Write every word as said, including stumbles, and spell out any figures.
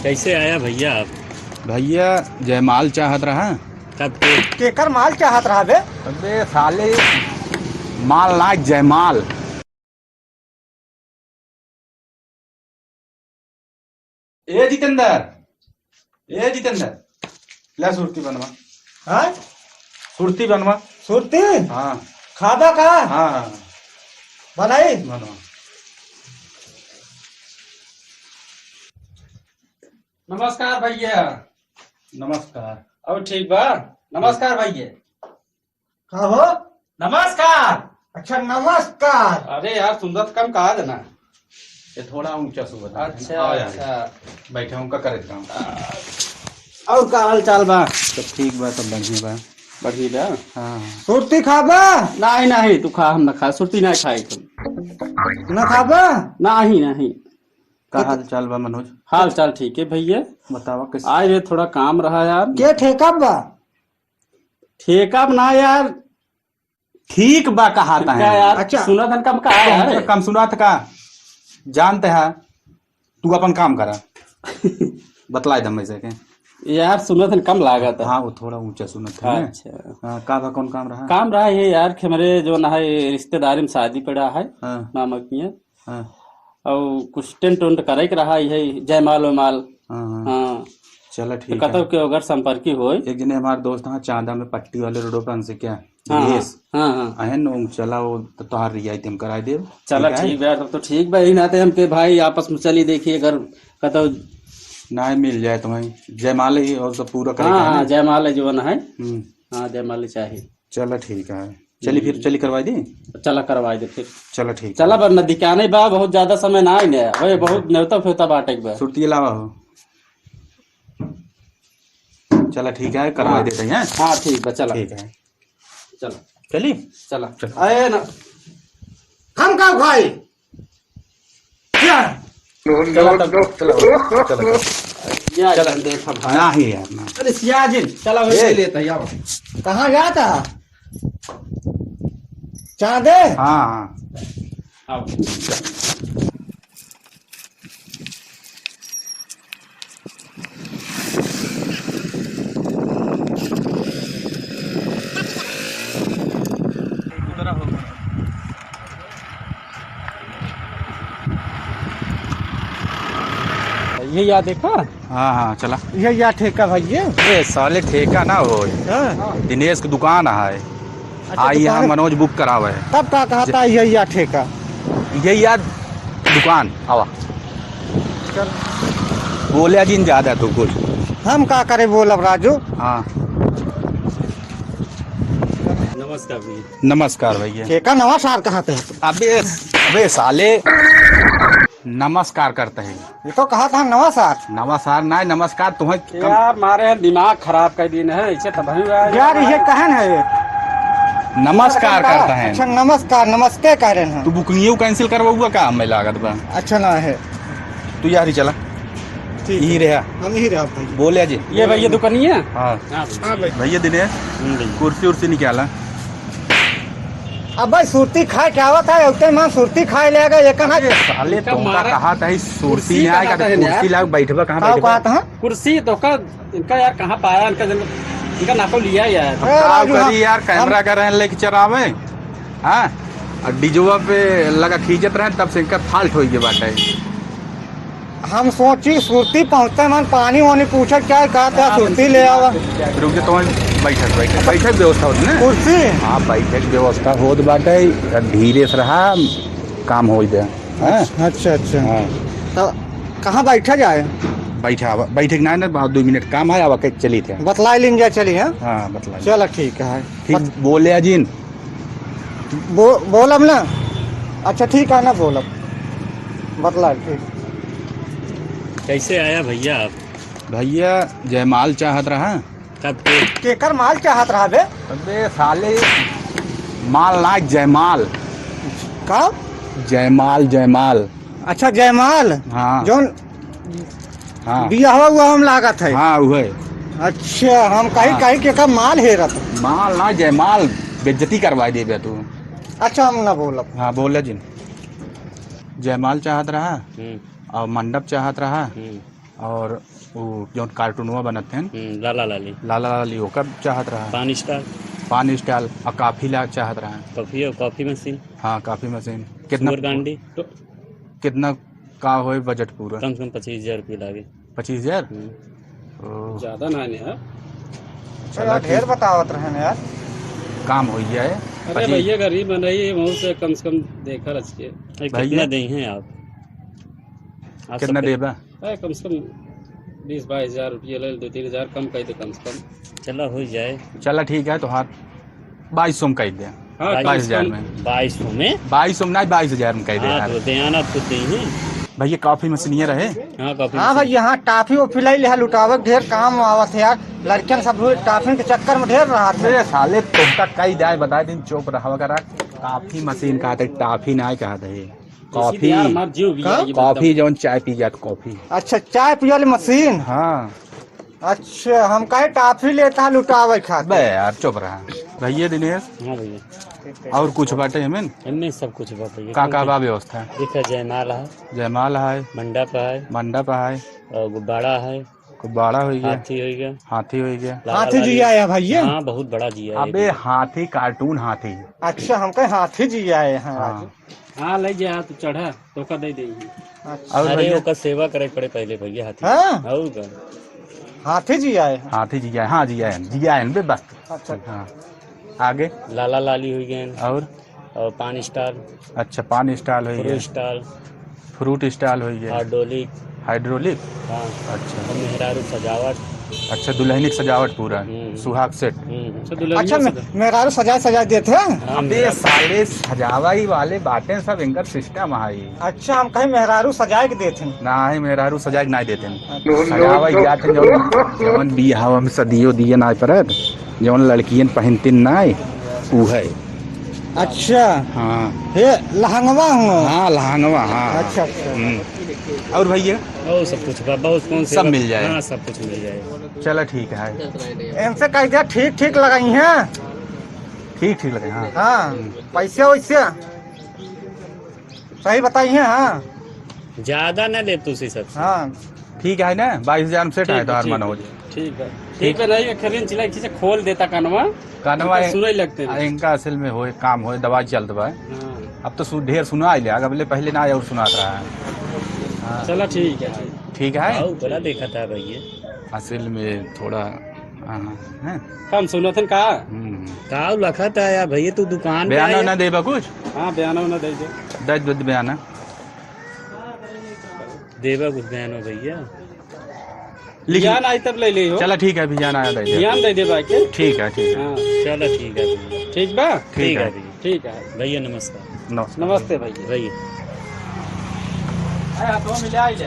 कैसे आया भैया आप? भैया, जयमाल चाहत रहा। कब के? केकर माल चाहत रहा बे? अबे साले, माल ना, जयमाल। ए जितेंद्र, ए जितेंद्र, ला सुरती बनवा। हाँ? सुरती बनवा। सुरती? हाँ। खाबा का? हाँ, हाँ। बनाई? बनवा। नमस्कार भैया। नमस्कार। और ठीक बा? नमस्कार भैया। का हो? नमस्कार। अच्छा, नमस्कार। अरे यार, सुनत कम कहा देना। ये थोड़ा ऊंचा सुबह था। अच्छा, हाँ यार। अच्छा। बैठे उनका करे काम। और का हाल चाल बा? सब ठीक बा, सब बढ़िया बा। बढ़िया बा? हाँ। सुरती खाबा? नहीं, नहीं, तू खा, हम ना खा, सुरती नहीं खाए तुम। ना खाबा? नहीं, नहीं। का हाल चाल बा मनोज? हाल चाल ठीक है भैया। बतावा कैसे? आए रे, थोड़ा काम रहा यार। के ठेका बा? ठेका बा ना यार, ठीक बा कहा था क्या यार? अच्छा। सुनत हन कम कहा है? कम सुनात का? जानते हैं, तू अपन काम करा। बतला दम वैसे के। यार सुनत हन कम लागत है। हाँ, वो थोड़ा ऊंचा सुनत है ना। अच्छा। हाँ, का बा, कौन काम रहा? काम रहा ये यार कि हमरे जो ना है रिश्तेदारी में शादी पड़ा है। हाँ। मामा की है। हाँ। और कुछ टेंट वेंट करे के रहा, यही जयमाल वयमाल। हाँ, हाँ। हाँ। चला तो ठीक है। कतौ के अगर संपर्की होय। एक जने हमार दोस्त हाँ चांदा में पट्टी वाले रोडो पे हमसे क्या? हाँ, हाँ, दिनेश। हाँ, हाँ। अहन वो चला वो तो तोहार रियायत हम कराए देब। चला ठीक है? ठीक बा, तब तो ठीक बा, यही नाते हमके भाई आपस में चली देखी अगर कतौ। ना मिल जाए तुम्हें जयमाल ही और सब पूरा करे हाँ, के है हाँ, ना? जयमाल है जीवन है। हम्म। हाँ, जयमाल ही चाहिए। चला ठीक है, चली फिर हम्म। चली करवाई दी। चला करवाई दे फिर। चला ठीक चला है। बा, नदी के आने बा, बहुत ज्यादा समय ना आइने, वही बहुत न्योता फ्योता बाटे के बा। सुरती अलावा हो। चला ठीक है, करवाई हाँ। देते हैं। हाँ, ठीक बा, चला। ठीक है। चला। चली? चला। चला। अरे ना। हम का खाई? क्या? चला तब, चला, चला, चला। या चला। जन देखा भाई। ना ही यार, ना। अरे सियाजिन, चला वही ए। ले लेता है, आओ। कहाँ जाता? चाँदे? हाँ, हाँ। आओ। ये या देखा? हाँ, हाँ, चला। ये या ठेका भैया? ए, साले ठेका ना हो। हाँ। दिनेश की दुकान है। अच्छा, आई यहाँ दुकान। मनोज बुक करावे है। तब का कहा ज- था, यही या ठेका? यही या दुकान, आवा। चल। बोले जिन ज्यादा तू कुछ। हम का करे बोलब राजू? हाँ। नमस्कार भैया। नमस्कार भैया। ठेका नवा सार कहा थे? अबे, अबे साले, नमस्कार करते हैं। ये तो कहा था नवा सार। नवा सार ना, नमस्कार तुम्हें कम- यार, मारे हैं दिमाग खराब कर दिन है, ऐसे तब हम यार, यार, ये कहन है ये। नमस्कार करता है। अच्छा, नमस्कार, नमस्ते कह रहे हैं। तू बुकिंग कैंसिल करवाऊगा का? हमें लागत बा। अच्छा ना है। तू यार ही चला। ठीक यही है। रहा। हम यही रहा भाई। बोले जी। ये भैया दुकानिया? हाँ। हाँ, हाँ भाई। भैया दिने हम्म, भैया। कुर्सी उर्सी निकाला। अब भाई सुरती खाए के आवत है, उतने मान सुरती खाए ले आगा, ये कहाँ? अरे साले, इनका तुमका मारा कहा था, ही सुरती कुर्सी नहीं आएगा, कहाँ तो है कुर्सी यार? लाओ, बैठबा कहाँ का बैठबा? कहा था? कुर्सी तो का, इनका यार कहाँ पाया, इनका जन, इनका नाको लिया यार। अरे का राजू, करी हम, यार, हम कैमरा का रहन लेके चरावे, हाँ? और डीजवा पे लगा खींचत रहे, तब से इनका फाल्ट होई के बाटे। हम सोची सुरती पहुँचते मन पानी वानी पूछे क्या, का क्या सुरती ले आवा। रुक जा, तुम्हारी बैठक, बैठक, बैठक व्यवस्था होत ना? कुर्सी? हाँ, बैठक व्यवस्था होत बाटे, धीरे से रहा, काम होई दे। हाँ? अच्छा, अच्छा। हाँ। तो कहाँ बैठा जाए? बैठा, बैठक ना, ना, बहुत दो मिनट काम है, आवा के चली थे। बतला लीन जाए, चली, हाँ? हाँ, बतला लीन। चला, ठीक है। ठीक, बत- बोले अजिन। बो-, बोलब ना। अच्छा, ठीक है ना, बोलब। बतला, ठीक। कैसे आया भैया आप? भैया, जयमाल चाहत रहा। कब के? केकर माल चाहत रहा बे? अबे साले, माल ना, जयमाल। का? जयमाल, जयमाल। अच्छा, जयमाल। हाँ। जौन हाँ। बियाहवा हुआ हम लागत है। हाँ, उहे। अच्छा, हम कहीं, हाँ। कहीं के का माल हेरत। माल ना, जयमाल, बेइज्जती करवाई देबे तू। अच्छा, हम ना बोलब। हाँ, बोले जिन। जयमाल चाहत रहा हम्म। और मंडप चाहत रहा। हम्म। और उ जौन कार्टूनवा बनत हैं, हम्म, लाला लाली। लाला लाली, ओकर चाहत रहा। पान स्टाल। पान स्टाल, और कॉफी ला चाहत रहा। कॉफी, कॉफी मशीन। हाँ, कॉफी मशीन। कितना सुअर कांडी। कितना का होए बजट पूरा? कम से कम पच्चीस हजार रुपया लागे। पच्चीस हजार? हम्म। ओ। ज्यादा ना है यार। चला यार, ढेर ठीक। बतावत रहे ना यार। काम हो जाए। अरे पच्चीस। भैया, गरीब बन रही है, वहाँ से कम से कम देखा रच के। अरे, भैया। कितना दे हैं आप? आप कितना सबके देबा? अरे, कम से कम बीस बाईस हजार रुपया ले, दो तीन हजार कम कर दे कम से कम। चला, हो जाए। चला, ठीक है, तो हाथ बाईस सौ में कर दे। हाँ, बाईस हजार कम से कम। में। बाईस सौ में? बाईस सौ में नहीं, बाईस हजार में कर दे हाँ, यार। तो दे आना, खुद दे ही। भैया, कॉफी मशीन ये रहे? हाँ, कॉफी हाँ मशीन। भाई, यहाँ टॉफी वॉफी ले लिहा, लुटावे के ढेर काम आवत है यार। लड़कियन सब लोग टॉफी के चक्कर में ढेर रहत है। अरे साले, तुमका कई दाए बताए दिन, चुप रहा करा। कॉफी मशीन कहा थे, टॉफी ना कहा थे। कॉफी। यार, हमार जीव भी का? आई, कॉफी, मतलब। जौन चाय पी जात, कॉफी। अच्छा, चाय पिए वाली मशीन? हाँ। अच्छा, हम कहे टॉफी लेता है लुटावे खातिर। बे यार, चुप रहा। भैया दिनेश। हाँ भैया। और कुछ बाटे हमें? इनमें सब कुछ बा भैया। का, का बा व्यवस्था? देखा, जयमाल है। जयमाल है। मंडप है। मंडप है। और गुब्बारा है। गुब्बारा हो गया। हाथी हो गया। हाथी हो गया। लाला हाथी लाली। जी आया भैया? हाँ, बहुत बड़ा जी आया अबे भैया। हाथी, कार्टून हाथी। अच्छा, हम कहे हाथी जी आए हैं हाँ। आज। हाँ, ले जा, तू चढ़ा, तोका दे देंगे। अच्छा। और अरे, भैया? ओकर सेवा करे पड़े पहले भैया, हाथी। हाँ? और का? हाथी जी आए हैं। हाथी जी आए, हाँ जी आए, जी आए बे बस। अच्छा। हाँ। आगे? लाला लाली हो गए। और? और पान स्टाल। अच्छा, पान स्टाल हो गया। फ्रूट स्टाल। फ्रूट स्टाल हो गया। हाइड्रोलिक। हाइड्रोलिक? हाँ। अच्छा। और मेहरारू सजावट। अच्छा, दुल्हनिक सजावट पूरा, हम्म। सुहाग सेट। हम्म। अच्छा, दुल्हनिया अच्छा, सजा- मे-, मेहरारू सजाए, सजाए देत हैं? हाँ, अबे मेहरारू। साले सजावाई वाले बाटे सब, इनकर सिस्टम है। अच्छा, हम कहीं मेहरारू सजाए के देत हैं। नाही, मेहरारू सजाए के नाही देत हैं। अच्छा। सजावाई जात हैं, जौन, जौन बियाह में सदियो दिए नाही परत, जौन लड़कियन पहिनतिन नाही, ऊ है। अच्छा। हाँ। हे, लहंगवा हुआ? हाँ, लहंगवा, हाँ, हाँ। अच्छा, अच्छा। हम्म। और भैया? और सब कुछ बा, बहुत कौन से सब बा-, मिल जाए। हाँ, सब कुछ मिल जाए। चला, ठीक है। इनसे कह दिया, ठीक, ठीक लगाई हैं। ठीक, ठीक लगे, हाँ। हाँ, हम्म। पैसे वैसे सही बताई हैं, हाँ। ज्यादा ना ले तू सी सबसे। हाँ। ठीक है ना, बाईस हजार में सेट है, ठीक बा, तोहार ठीक मन बा। हो जाए। ठीक बा। ठीक ठीक बा, नहीं, खरीन चिल्लाई, खींचे खोल देता कानवा। कानवा इनका है, सुनई लगते हैं। इनका असल में होए, काम होए, दवाई चलत बा। हाँ। अब तो सु-, ढेर सुना ही लिया, अब ले पहले ना आया और सुनात रहा है। हाँ। चला ठीक है। ठीक है? हाँ, ऊपरा देखा था भैया। असल में थोड़ा, हाँ, हैं? हम सुनत हन का? हम्म। का लखा था यार भैया, तू दुकान पे बयाना आया? ना देबा कुछ? हाँ, बयाना ना दे दे। दे दे बयाना। देबा कुछ बयाना भैया? लिख। बिहान आई तब ले ले हो। चला ठीक है, बिहान आया दे दे। बिहान दे दे भाई के। ठीक है, ठीक है। हाँ। चला ठीक है भैया। ठीक बा? ठीक ठीक है है। भैया। ठीक है। भैया नमस्कार। नमस्कार। नमस्ते भैया। भैया। अरे हाथों में ले आई ले।